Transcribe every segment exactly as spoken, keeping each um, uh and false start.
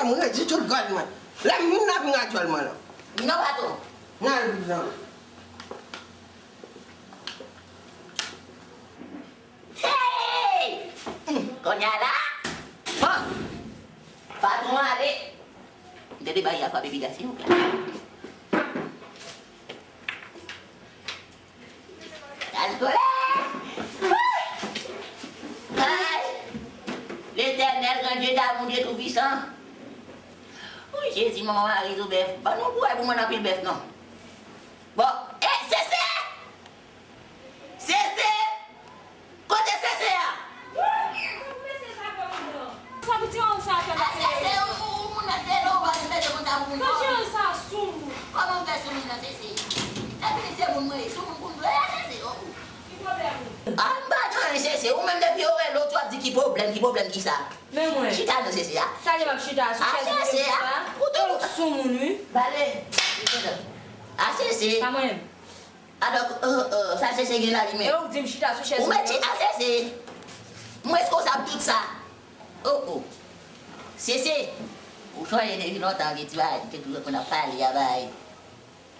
M redi tout gòj mwen. Lè m vin nan vin a djòl mwen lan. Non, patwon. Nan al vin nan. Hey! Kounye a la. Bon. Patwon ale. M te debayi a frape piga silvouplè. Al kole! Ay! Letènèl, Gran Dye damou, Dye Toupisan. Wi, Jezi, manman Mari sou bèf. Ban nou kouwè pou mwen anpil bèf, non. Bon, e, Sese! Sese! Kote Sese a? Sa pou ti an sa fè la. Sese, ou, ou, ou moun nan delo, ou pa vin mete konn sa pou moun. Kòman m fè sou moun nan, Sese? Epi se moun mwen ye, sou moun pou m dwe a, Sese, oh, oh. Ki pwoblèm ou? Ah, m pa gen anyen, Sese. Ou menm depi yo rele w, w ap di ki pwoblèm, ki pwoblèm, ki sa? Men mwen. Chita non, Sese, a. Sa gen m ap chita sou chèz mwen sa? Ou tou sou moun, wi. Bale. A, Sese. Pa mwen menm. Alò, euh, euh, sa Sese gen la li menm. E ou di m chita sou chèz mwen. Ou mèt chita, Sese. M reskonsab tout sa. Oh, oh. Sese. Ou sonje depi lontan gen ti bagay ki te toujou konn ap pale a bay.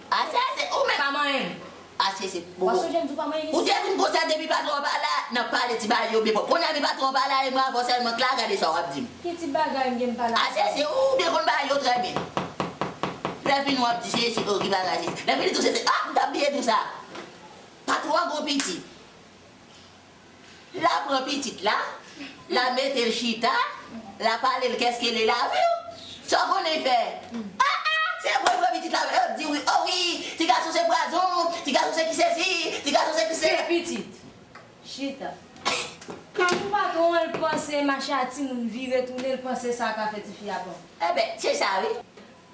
A, Sese, ou menm. Pa manyen m. A, Sese, bon. Ou sonje m di w pa manyen m isit. Ou te di m konsa depi patwon an pa la, n ap pale ti bagay yo byen pwòp. Kounye a depi patwon an pa la, e mwen avè w sèlman k la, gade sa w ap di m. Ki ti bagay m gen m pa la? A, Sese, ou te konn bagay yo trè byen. Lè fini w ap di Sese, oh, ki bagay Sese. Lè fini tou Sese, ah, m t ap bliye di w sa. Patwon an gon pitit. L a pran pitit la, l a mete l chita, l a pale l kèske l e lavi w. Sa w konnen fè? Ah, ah, se vre, vre pitit la, yo di wi, oh wi, ti gason se pwazon, ti gason se ki sesi, ti gason se ki se. Ki pitit? Chita. Pou patwon an, l panse mache a timoun vire tounen, l panse sa ka fè tifi a bon. Enben, se sa wi.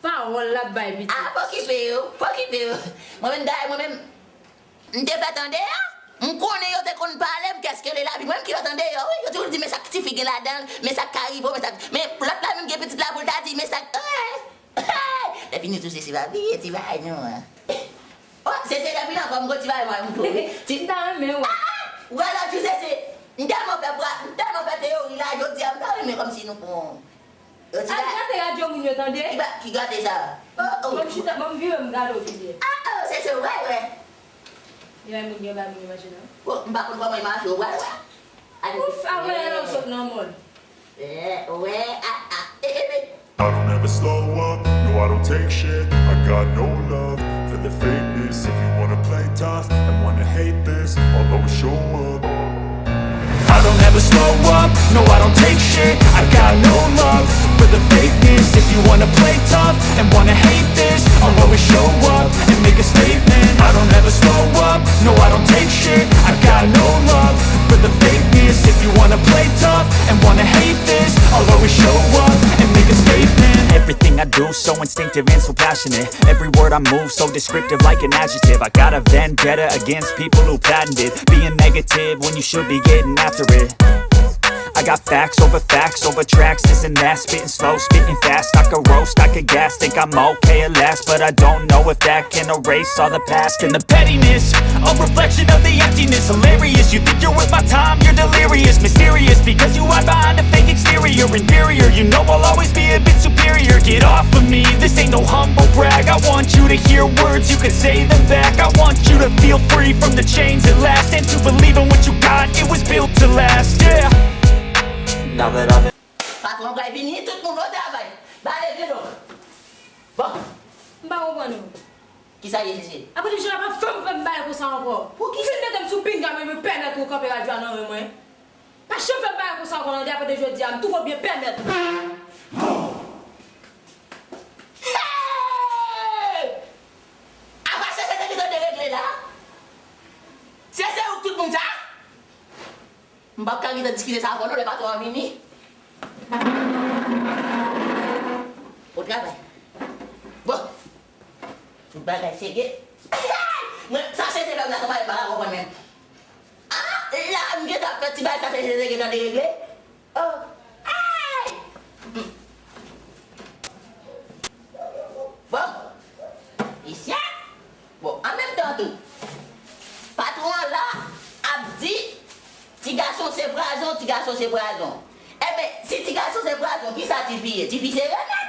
Pawòl l ap bay pitit. Ah, pa okipe yo, pa okipe yo. Mwen menm, dayè, mwen menm, m te fèt andeyò. M konnen yo te konn pale m kèske l e lavi. Mwen menm ki fèt andeyò, wi. Yo toujou di, men sa k tifi gen ladan l, men sa k ka rive w, men sa k, men lòt la menm gen pitit la pou l ta di, men sa k, lè fini tou se, se pa bliye ti bagay nou an. Oh, se, se lè vin ankò m gon ti bagay mwen m tou, wi. Ti, m ta renmen wè. Ah, ah, ou wè lòt jou se, se, m tèlman fè pra, m tèlman fè teyori la, jodi a m ta renmen kòmsi nou pran. Yo ti bagay. Al gade radyo moun yo tande. Ki ba, ki gade sa? Oh, oh. Ban m chita, ban m vire m gade w pi byen. Ah, oh, se, se, wè, wè. Gen moun gen bagay moun yo manje non. Oh, m pa konn kòman yo mache, wè, wè. Ouf, a wè lè w sot nan mòn. Eh, wè, ah, ah, eh, eh, eh. I don't ever slow up, no, I don't take shit. I got no love for the fakeness. If you wanna play tough and wanna hate this, I'll always show up. I don't ever slow up, no, I don't take shit. I got no love for the fakeness. If you wanna play tough and wanna hate this, I'll always show up and make a statement. I don't ever slow up, no, I don't take shit. I got no love for the fakeness. If you wanna play tough and wanna hate this, I'll always show up and make a statement. Everything I do so instinctive and so passionate. Every word I move so descriptive like an adjective. I got a vendetta against people who patented being negative when you should be getting after it. I got facts over facts over tracks, this and that. Spitting slow, spitting fast. I could roast, I could gas. Think I'm okay at last, but I don't know if that can erase all the past and the pettiness. A reflection of the emptiness, hilarious. You think you're worth my time, you're delirious. Mysterious, because you hide behind a fake exterior. Inferior, you know I'll always be a bit superior. Get off of me, this ain't no humble brag. I want you to hear words, you can say them back. I want you to feel free from the chains that last, and to believe in what you got, it was built to last, yeah. Patwon an pral vini, tout moun o travay. Bale, vin non. Bon. M pa konprann ou. Kisa ye, Sese? Apre de jodi a pa janm fè m bay konsa ankò. Pou ki? Fin mete m sou pinga mwen, mwen pèmèt ou kanpe radyo a nan men mwen. Pa janm fè m bay konsa ankò, tande, apre de jodi a, m tou byen pèmèt ou. Hey! Apa Sese te gentan deregle la? Sese ou tout moun sa? M p ap ka gentan diskite sa ankò non, lè patwon an vini. Bon travay. Bon. Tout bagay serye. Mwen, sa Sese fè m la, konpè, m pa ka konprann menm. Ah, la, m gentan ap fè ti bagay sa Sese gentan deregle. Oh. Ay! Bon. Isyèt. Bon, an menm tan tou, patwon an la ap di, ti gason se pwazon, ti gason se pwazon. Enben, si ti gason se pwazon, kisa tifi ye? Tifi se renèg.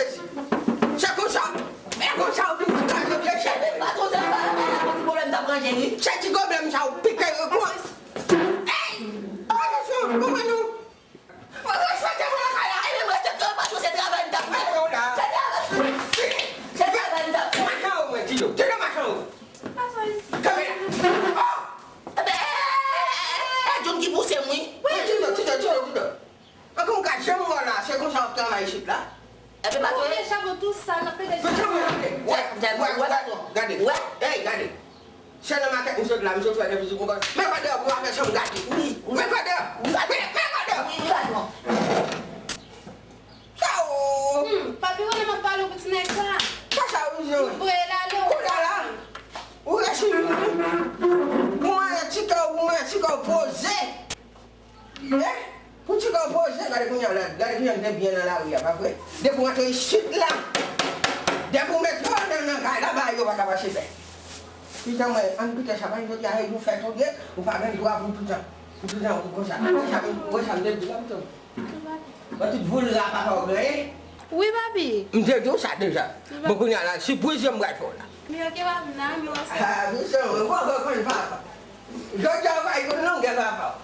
sezi. Se konsa, e konsa ou toujou kraze pye chè. Patwon, se pa, pa, pa, pa ti pwoblèm t ap ranje, wi. Se ti pwoblèm sa ou pike yo kòmanse. Ey! Atansyon, konprann nou. Mwen respekte moun lakay la. Ebyen, mwen respekte w, patwon, se travay m t ap fè. Machan w la. Se travay, se travay m t ap fè. Machan w, mwen di nou. Tire machan w. Kanpe la. Oh! Ebyen, e, e, e, e, e, John ki pouse m, wi. Wi, tire, tire, tire, tire. An kon gad janm wè w la, se konsa w ap travay isit la. Ebyen, patwon. Ou gen chapo tou sal, n ap pede. Gade, gade, gade, gade. Ey, gade. Se nan makèt m sot la, m sot fè de vizit m konn. Men pa deyò pou afè sa m gate. Wi, wi. Men pa deyò. Wi, men, men pa deyò. Wi, wi, patwon. Sa o. Hmm, papi, wè lè m ap pale w pou ti nèg sa. Sa sa ou di? Voye l ale, ou. Kounye a la, ou resi pou mwen ti kè w, pou mwen ti kè w poze. Eh, pou ti kò poze, gade kounye a la, gade kounye a nou te byen nan lari a, pa vre? Depi w antre isit la, depi w met pye w nan, nan kay la, bagay yo pa ka mache byen. Pitan mwen, ann kite sa, paske jodi a, e nou fè tonbe, ou pa gen dwa pou toutan, pou toutan ou konsa. Ou wè sa m, ou wè sa m te di la, pitan. Mwen tout voulra papa w genyen. Wi, papi. M te di w sa deja. Wi, papi. Bon, kounye a la, sipriz yo m pral fè w la. Men ok, papi, m nan renmen w ansanm. Ah, pitan mwen, ou poko konn papa. Jodi a, ou pa konn longè papa w.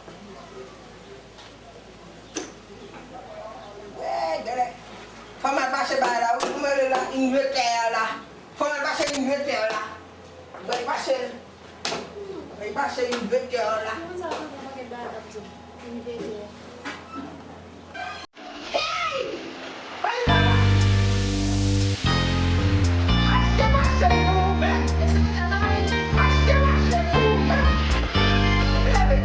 Hey, gade. Fò m al pase bagay la, wi, kòman l rele la, invetè a la. Fò m al pase invetè a la. Mwen pase, mwen pase invetè a la. Mwen sa kontan pakèt bagay k ap di. Invetè. Hey! Hey, papa! Achte machin pou ou menm! Achte machin pou ou menm! Leve!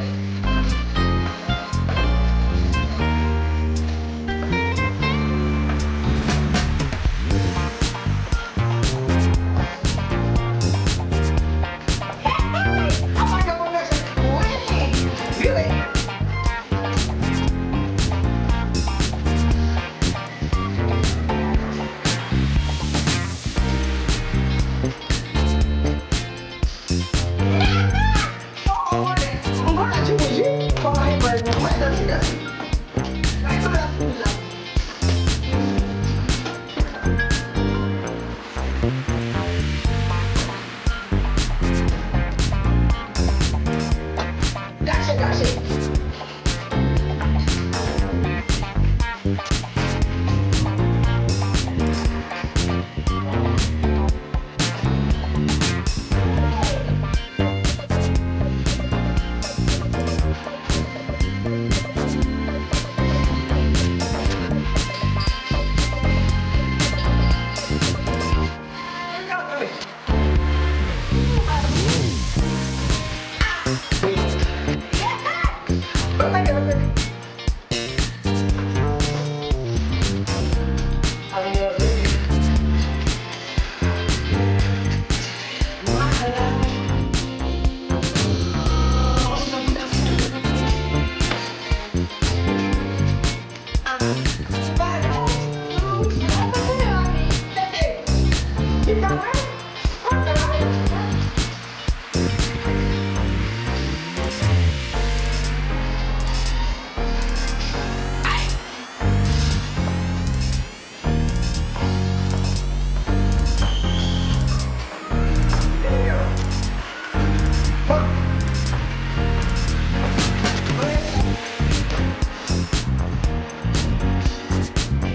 Hey, hey! Apa yo konn mesye? Wi! Vire!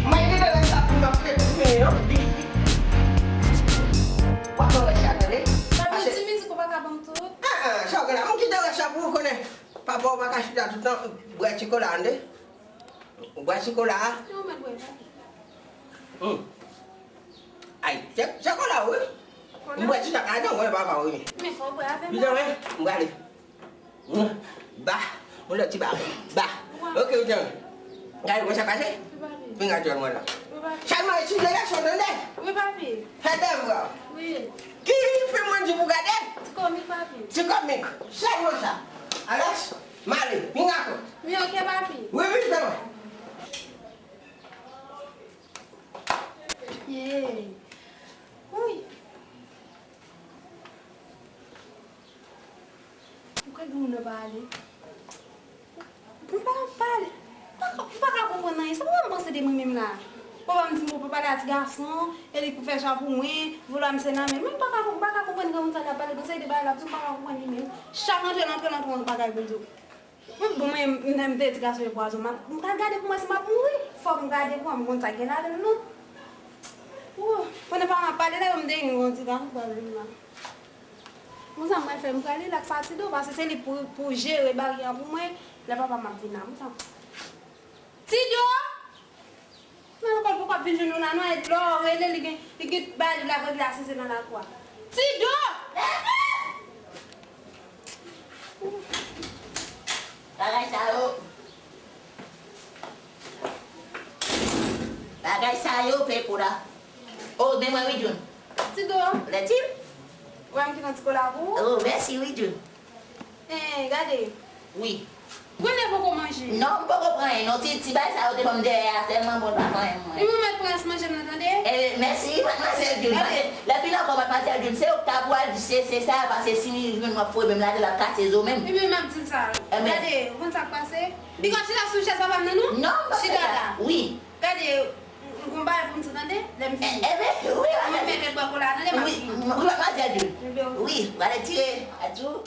Mwen gen lè sa pou m ap fè pou fini, non? W ap ban mwen sa, tande? Papi, ou timizik, ou pa ka ban m tout. Ah, ah, sa w gen la? M kite rès la pou ou konnen. Papa, ou pa ka chita tout tan, bwè chikola, tande? Ou bwè chikola a? Non, mwen bwè, papi. Hmm. Ay, chè, chè kola, wi. Kola? M bwè chita, a, non, mwen papa, wi. Men fò w bwè avè m. Li jan, wi, m prale. Ba, yon lòt ti ba, ba. Ok, ou jan. Gade, mwen sa pase? Wi, papi. Vin gade mwen la. Wi, papi. Chalman, e sijè gason, tande? Wi, papi. Fè dèm, bro. Wi. Ki fim mwen di pou gade? Ti komik, papi. Ti komik. Chalman sa. Alex, m ale. Vin gade. Wi, ok, papi. Wi, wi, fè mwen. Yey. Wouy. Ou kwè gen moun nan pa ale? Ou pa pale. M pa ka, m pa ka konprann anyen. Sa papa m panse de mwen menm la? Papa m di m pou pa pale a ti gason, e li pou fè sa pou mwen, vouloir m se nan men. Men m pa ka, m pa ka konprann granmoun sa k ap pale, konsa e de bagay l ap di, m pa ka konprann li menm. Chak antre l antre l antre l antre bagay pou l di w. Mwen, bon, mwen, m, m te di gason e pwazon. M ap, m pral gade pou mwen si m ap mouri. Fòk m gade pou mwen, m konn sa k gen ladan l, non. Wou, pandan pa m ap pale la, yo m te gen yon ti gason pral vin la. Bon, sa m pral fè, m pral rilaks a Tido, paske se li pou, pou jere baryè an pou mwen, lè papa m ap vin la. Bon, sa. Tido! Nan lekòl poko ap vin jwenn nou la non, e lè w rele li gen, li gen bay li la, vre li asize nan lakou a. Tido! Bagay sa yo. Bagay sa yo, peko la. Oh, men mwen wi, Jun. Tido! Lètil? Ou wè m ki nan ti kola pou ou? Oh, mèsi wi, Jun. Eh, gade. Wi. Grenn poko manje. Non, m poko pran anyen non. Ti, ti bay sa yo te ban m dèyè a, tèlman bon, l pa fè anyen pou mwen. Li mwen mèt pran rès manje m nan, tande? Eh, mèsi, madmwazèl Jun. Gade. Lè fin ankò, madmwazèl Jun, se ou k ta pwal di se, se sa, paske si li jwenn m ap foure menm la, l ap kase zo menm. Ebyen, m ap di l sa. Ebyen. Gade, ou konn sa k pase? Li ka chita sou chèz papa m nan, non? Non, m pa fè sa. Chita la. Wi. Gade, m gon bagay pou m di, tande? Lè m fini. Ebyen, wi, mwen mèt bwè kola, tande, m ap vini. Wi, madmwazèl Jun. Wi, w a retire. Adjou.